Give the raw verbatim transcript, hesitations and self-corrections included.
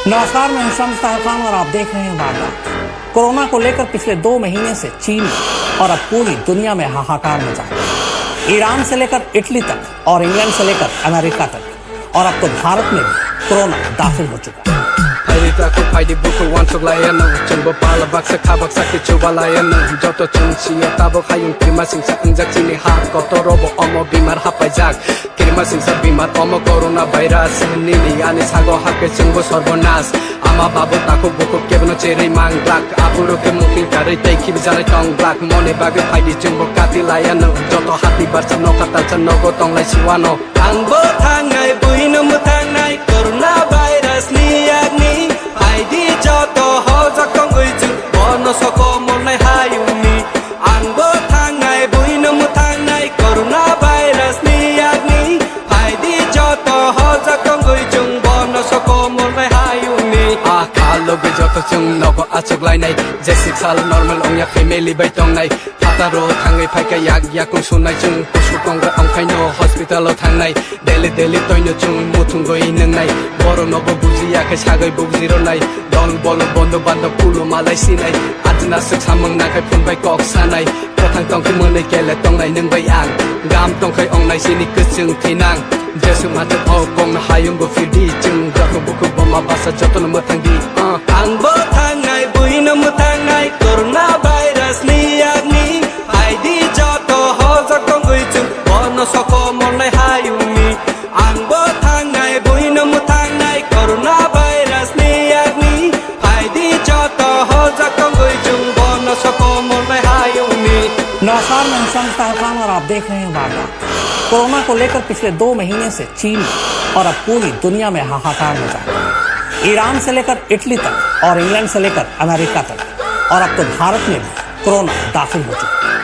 नमस्कार, मैं हूं शम्स ताहिर खान और आप देख रहे हैं वारदात। कोरोना को लेकर पिछले दो महीने से चीन और अब पूरी दुनिया में हाहाकार मचा है। ईरान से लेकर इटली तक और इंग्लैंड से लेकर अमेरिका तक और अब तो भारत में भी कोरोना दाखिल हो चुका है। Phaidi takhuk phaidi bukhuk wansuk laiya nung, chwngbo pala baksa kha baksa khe chuba laiya nung. Joto chwng sio tabuk hayung kirima singsa wngjak chini ha kotor robo omo bimar hapaijak. Kirima singsa bimar omo corona virus, nini ani sago hakhe chwngbo sorbonas. Ama babu takhuk bukhuk kebono cherwi mang glak, aphuru khe mukti karwi tei khibi janai tong glak. Moni bagwi phaidi chwngbo kati laiya nung, joto hati barsa nokha talsa nogo tonglai siwano. Ang bo thangnai, buino mwthangnai, corona virus ni yakni. Phaidi joto hojak tongwi chwng, bono sokomornai hayungni. Ang bo thangnai, buino mwthangnai, corona virus ni yakni. Phaidi joto hojak tongwi chwng, bono sokomornai hayungni. Ah, kha logi joto chwng nogo achuk lainai, jesik sal normal ongya family bai tongnai. Phataro thangwi phaikha yak yakung sunai chwng, kusu tongra ongkhaino hospital o thangnai. Daily daily toino chwng muthungwi nwngnai. Borok nobo bujiya khe sagwi bugjironai. Dol bolo bondo bando pulo malai sinai. Ajna swk samung nakhai phun bai kok sanai. Kwthang tongkhe mwnwi kele tongnai nwng bai ang. Gam tongkhai ongnai sini kwchwng thinang. Jesu mathok o kongno hayungo phirdi chwng. Joto bukhuk boma basa jotono mwthangdi. Ah. Ang bo thangnai, buino mwthangnai, corona virus ni yakni. Phaidi joto hojak tongwi chwng, bono sokomornai hayungni. Ang bo thangnai, buino mwthangnai, corona virus ni yakni. Phaidi joto hojak tongwi chwng, bono sokomornai hayungni. नमस्कार, मैं हूं शम्स ताहिर खान और आप देख रहे हैं वारदात। कोरोना को लेकर पिछले दो महीने से चीन और अब पूरी दुनिया में हाहाकार मचा है। ईरान से लेकर इटली तक और इंग्लैंड से लेकर अमेरिका तक और अब तो भारत में भी कोरोना दाखिल हो चुका है।